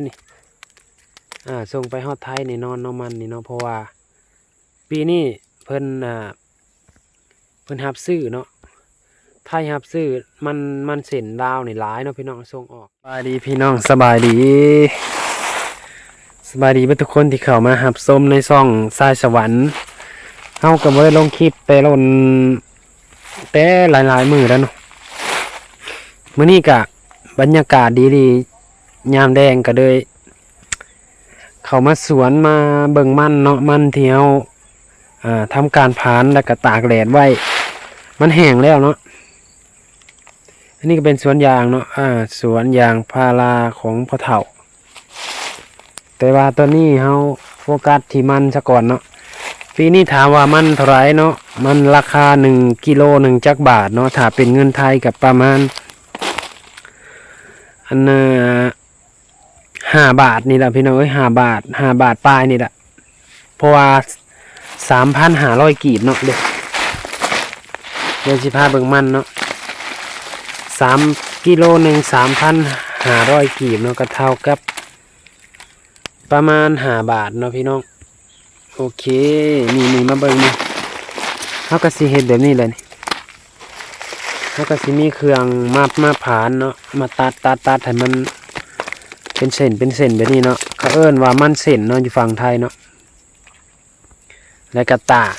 ນີ້ ອ່າ ສົ່ງໄປຮອດໄທແນ່ນອນເນາະ ມັນນີ້ເນາະ ເພາະວ່າປີນີ້ເພິ່ນ ອ່າ ເພິ່ນຮັບຊື້ເນາະ ໄທຮັບຊື້ມັນ ມັນເສັ້ນລາວນີ້ຫຼາຍເນາະພີ່ນ້ອງ ສົ່ງອອກ. ສະບາຍດີພີ່ນ້ອງ ສະບາຍດີ ສະບາຍດີເບິດທຸກຄົນທີ່ເຂົ້າມາຮັບຊົມໃນຊ່ອງຊາຍສະຫວັນ. ເຮົາກໍບໍ່ໄດ້ລົງຄລິບແຕ່ດົນ ແຕ່ຫຼາຍໆມື້ແລ້ວເນາະ. ມື້ນີ້ກະບັນຍາກາດດີໆ ຍາມແລງກໍເລີຍເຂົ້າມາສວນ ມາເບິ່ງມັນເນາະ ມັນທີ່ເຮົາ ອ່າ ທຳການຜານ ແລ້ວກໍຕາກແດດໄວ້ ມັນແຫ້ງແລ້ວເນາະ. ອັນນີ້ກໍເປັນສວນຢາງເນາະ ອ່າ ສວນຢາງພາລາຂອງພໍ່ເຖົ້າ. ແຕ່ວ່າຕອນນີ້ເຮົາໂຟກັສທີ່ມັນຊະກ່ອນເນາະ. ປີນີ້ຖາມວ່າມັນເທົ່າໃດເນາະ ມັນລາຄາໜຶ່ງກິໂລໜຶ່ງຈັກບາດເນາະ ຖ້າເປັນເງິນໄທກໍປະມານ ອັນ ຫ້າບາດນີ້ລະພີ່ນ້ອງເອີຍ ຫ້າບາດ ຫ້າບາດປາຍນີ້ລະ ເພາະວ່າສາມພັນຫ້າຮ້ອຍກີບເນາະ. ເດ້ ດຽວຊິພາເບິ່ງມັນເນາະ ສາມ ກິໂລໜຶ່ງສາມພັນຫ້າຮ້ອຍກີບເນາະ ກໍເທົ່າກັບປະມານຫ້າບາດເນາະພີ່ນ້ອງ. ໂອເຄ ນີ້ໆ ມາເບິ່ງນີ້ ເຮົາກໍຊິເຮັດແບບນີ້ແຫຼະນີ້ ເຮົາກໍຊິມີເຄື່ອງມາ ມາຜານເນາະ ມາຕັດ ຕັດ ຕັດໃຫ້ມັນເປັນເສັ້ນ ເປັນເສັ້ນແບບນີ້ເນາະ ເຂົາເອີ້ນວ່າມັນເສັ້ນເນາະ ຢູ່ຝັ່ງໄທເນາະ. ແລ້ວກໍຕາກ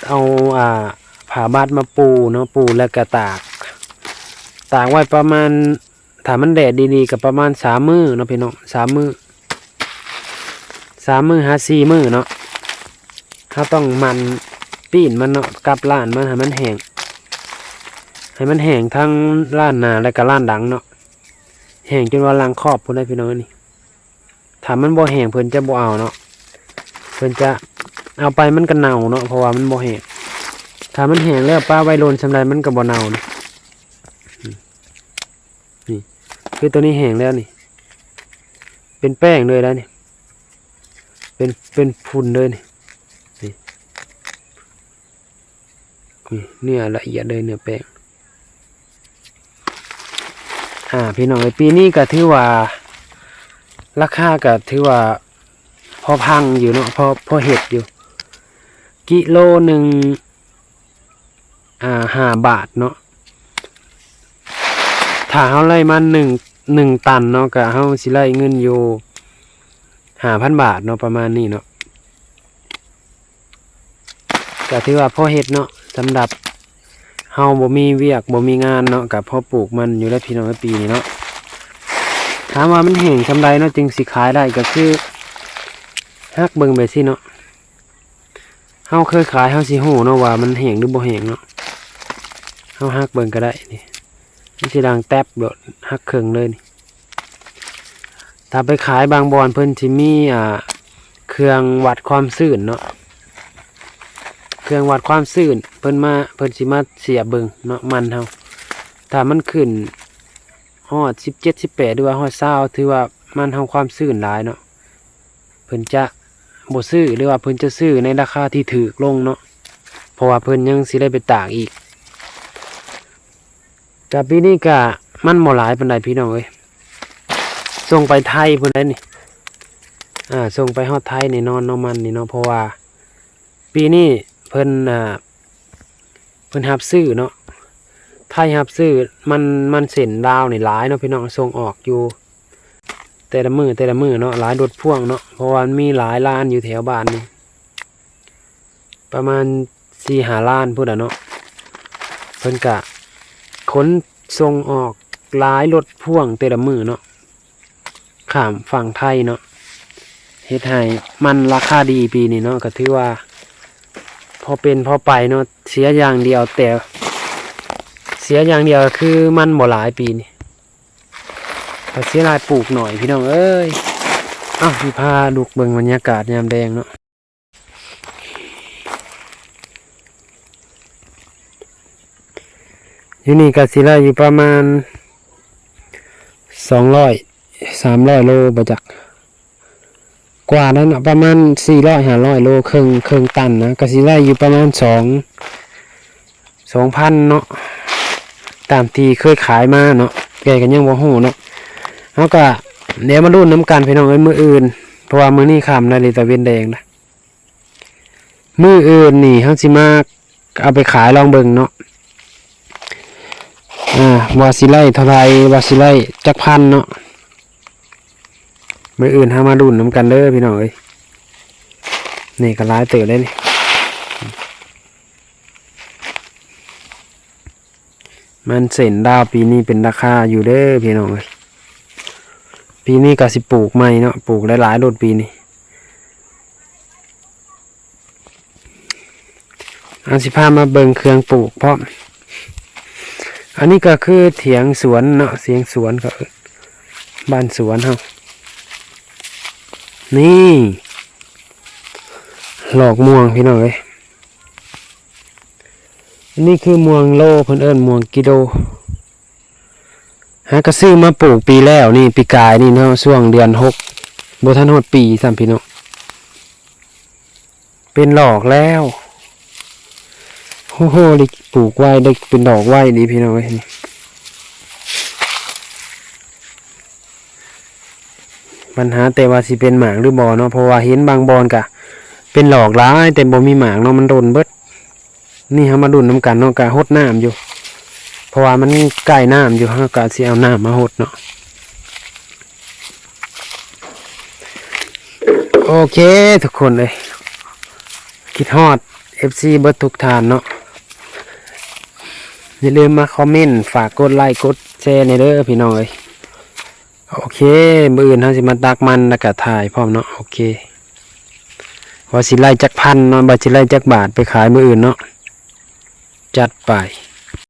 ເອົາ ອ່າ ຜ້າບັດມາປູເນາະ ປູແລ້ວກໍຕາກ ຕາກໄວ້ປະມານ ຖ້າມັນແດດດີໆ ກໍປະມານສາມມື້ເນາະພີ່ນ້ອງ ສາມມື້ ສາມມື້ຫາສີ່ມື້ເນາະ. ເຮົາຕ້ອງໝັ່ນປີ້ນມັນເນາະ ກັບລ້ານມັນໃຫ້ມັນແຫ້ງ ໃຫ້ມັນແຫ້ງທັງລ້ານໜ້າ ແລ້ວກໍລ້ານຫຼັງເນາະ ແຫ້ງຈົນວ່າຫຼັງຄອບພຸ້ນເດ້ພີ່ນ້ອງເອີຍນີ້. ຖ້າມັນບໍ່ແຫ້ງເພິ່ນຈະບໍ່ເອົາເນາະ ເພິ່ນຈະເອົາໄປມັນກໍເນົ່າເນາະ ເພາະວ່າມັນບໍ່ແຫ້ງ. ຖ້າມັນແຫ້ງແລ້ວປະໄວ້ດົນສ່ຳໃດມັນກໍບໍ່ເນົ່າເນາະ. ນີ້ ຄືໂຕນີ້ແຫ້ງແລ້ວນີ້ ເປັນແປ້ງເລີຍໄດ໋ນີ້ ເປັນ ເປັນຝຸ່ນເລີຍນີ້ ນີ້ ນີ້ເນື້ອລະອຽດເລີຍ ເນື້ອແປ້ງ. ອ່າ ພີ່ນ້ອງເອີຍ ປີນີ້ກໍຖືວ່າ ລາຄາກໍຖືວ່າພໍຟັງຢູ່ເນາະ ພໍ ພໍເຮັດຢູ່ ກິໂລໜຶ່ງ ອ່າ ຫ້າບາດເນາະ. ຖ້າເຮົາໄລ່ມາໜຶ່ງ ໜຶ່ງຕັນເນາະ ກະເຮົາຊິໄລ່ເງິນຢູ່ຫ້າພັນບາດເນາະ ປະມານນີ້ເນາະ. ກະຖືວ່າພໍເຮັດເນາະ ສຳລັບເຮົາບໍ່ມີວຽກບໍ່ມີງານເນາະ ກະພໍປູກມັນຢູ່ແລ້ວພີ່ນ້ອງເອີຍ ປີນີ້ເນາະ. ຖາມວ່າມັນແຫ້ງສ່ຳໃດເນາະ ຈຶ່ງຊິຂາຍໄດ້ ກະຄືຫັກເບິ່ງແບບຊີ້ເນາະ. ເຮົາເຄີຍຂາຍ ເຮົາຊິຮູ້ເນາະວ່າມັນແຫ້ງຫຼືບໍ່ແຫ້ງເນາະ. ເຮົາຫັກເບິ່ງກໍໄດ້ນີ້ ມັນຊິດັງແຕັບໂລດ ຫັກເຄິ່ງເລີຍນີ້. ຖ້າໄປຂາຍບາງບ່ອນເພິ່ນຊິມີ ອ່າ ເຄື່ອງວັດຄວາມຊື້ນເນາະ ເຄື່ອງວັດຄວາມຊື້ນ ເພິ່ນມາ ເພິ່ນຊິມາສຽບເບິ່ງເນາະ ມັນເຮົາ ຖ້າມັນຂຶ້ນຮອດສິບເຈັດ ສິບແປດ ຫຼືວ່າຮອດຊາວ ຖືວ່າມັນເຮົາຄວາມຊື້ນຫຼາຍເນາະ. ເພິ່ນຈະບໍ່ຊື້ ຫຼືວ່າເພິ່ນຈະຊື້ໃນລາຄາທີ່ຖືກລົງເນາະ ເພາະວ່າເພິ່ນຍັງຊິໄດ້ໄປຕາກອີກ. ກະປີນີ້ກະມັນບໍ່ຫຼາຍປານໃດພີ່ນ້ອງເອີຍ ສົ່ງໄປໄທພຸ້ນໃດ໋ນີ້ ອ່າ ສົ່ງໄປຮອດໄທແນ່ນອນເນາະ ມັນນີ້ເນາະ ເພາະວ່າປີນີ້ເພິ່ນ ອ່າ ເພິ່ນຮັບຊື້ເນາະ ໄທຮັບຊື້ມັນ ມັນເສັ້ນລາວນີ້ຫຼາຍເນາະພີ່ນ້ອງ ສົ່ງອອກຢູ່ແຕ່ລະມື້ ແຕ່ລະມື້ເນາະ ຫຼາຍລົດພ່ວງເນາະ ເພາະວ່າມັນມີຫຼາຍລານຢູ່ແຖວບ້ານນີ້ ປະມານສີ່ຫ້າລານພຸ້ນລະເນາະ. ເພິ່ນກະຂົນສົ່ງອອກຫຼາຍລົດພ່ວງແຕ່ລະມື້ເນາະ ຂ້າມຝັ່ງໄທເນາະ ເຮັດໃຫ້ມັນລາຄາດີປີນີ້ເນາະ ກໍຖືວ່າພໍເປັນພໍໄປເນາະ. ເສຍຢ່າງດຽວ ແຕ່ເສຍຢ່າງດຽວກໍຄືມັນບໍ່ຫຼາຍປີນີ້ ເສຍຫຼາຍປູກໜ້ອຍພີ່ນ້ອງເອີຍ. ເອົ້າ ຊິພາລຸກເບິ່ງບັນຍາກາດຍາມແລງເນາະ. ຢູ່ນີ້ກໍຊິໄດ້ຢູ່ປະມານສອງຮ້ອຍ ສາມຮ້ອຍໂລບໍ່ຈັກ ກວ່ານັ້ນເນາະ ປະມານສີ່ຮ້ອຍ ຫ້າຮ້ອຍໂລ ເຄິ່ງ ເຄິ່ງຕັນນະ ກໍຊິໄດ້ຢູ່ປະມານສອງ ສອງພັນເນາະ ຕາມທີ່ເຄີຍຂາຍມາເນາະ ແກກໍຍັງບໍ່ຮູ້ເນາະ. ເຮົາກໍ ດຽວມາລຸ້ນນຳກັນພີ່ນ້ອງເອີຍ ມື້ອື່ນ ເພາະວ່າມື້ນີ້ຄ່ຳແລ້ວ ນີ້ຕາເວັນແດງນະ. ມື້ອື່ນນີ້ເຮົາຊິມາເອົາໄປຂາຍລອງເບິ່ງເນາະ ອ່າ ວ່າຊິໄດ້ເທົ່າໃດ ວ່າຊິໄດ້ຈັກພັນເນາະ. ມື້ອື່ນເຮົາມາລຸ້ນນຳກັນເດີພີ່ນ້ອງເອີຍ. ນີ້ກໍຫຼາຍເຕີບເດ້ນີ້. ມັນເສັ້ນດາວປີນີ້ເປັນລາຄາຢູ່ເດີພີ່ນ້ອງເອີຍ. ປີນີ້ກໍຊິປູກໃໝ່ເນາະ ປູກຫຼາຍໆໂລດປີນີ້. ເອົາ ຊິພາມາເບິ່ງເຄື່ອງປູກພ້ອມ. ອັນນີ້ກໍຄືຖຽງສວນເນາະ ຖຽງສວນ ກໍເອີ້ນບ້ານສວນເຮົາ. ນີ້ ດອກມ່ວງພີ່ນ້ອງເອີຍ. ອັນນີ້ຄືມ່ວງໂລ ເພິ່ນເອີ້ນມ່ວງກິໂລ. ຫາກໍຊື້ມາປູກປີແລ້ວນີ້ ປີກາຍນີ້ເນາະ ຊ່ວງເດືອນຫົກ ບໍ່ທັນຮອດປີຊ້ຳພີ່ນ້ອງ ເປັນດອກແລ້ວ. ໂອ້ໂຫ ໄດ້ປູກໄວ ໄດ້ເປັນດອກໄວດີພີ່ນ້ອງເອີຍ. ບັນຫາແຕ່ວ່າຊິເປັນໝາກຫຼືບໍ່ເນາະ ເພາະວ່າເຫັນບາງບ່ອນກະເປັນດອກຫຼາຍ ແຕ່ບໍ່ມີໝາກເນາະ ມັນດົນເບິດ. ນີ້ເຮົາມາລຸ້ນນຳກັນເນາະ ກະຫົດນ້ຳຢູ່ ເພາະວ່າມັນໃກ້ນ້ຳຢູ່ ເຮົາກະຊິເອົານ້ຳມາຫົດເນາະ. ໂອເຄທຸກຄົນເອີຍ ຄິດຮອດເອັຟຊີເບິດທຸກທ່ານເນາະ. ຢ່າລືມມາຄອມເມັນ ຝາກກົດໄລກົດແຊແດ່ເດີພີ່ນ້ອງເອີຍ. ໂອເຄ ມື້ອື່ນເຮົາຊິມາຕັກມັນ ແລ້ວກະຖ່າຍພ້ອມເນາະ. ໂອເຄ ວ່າຊິໄດ້ຈັກພັນເນາະ ວ່າຊິໄດ້ຈັກບາດໄປຂາຍມື້ອື່ນເນາະ. ຈັດໄປ.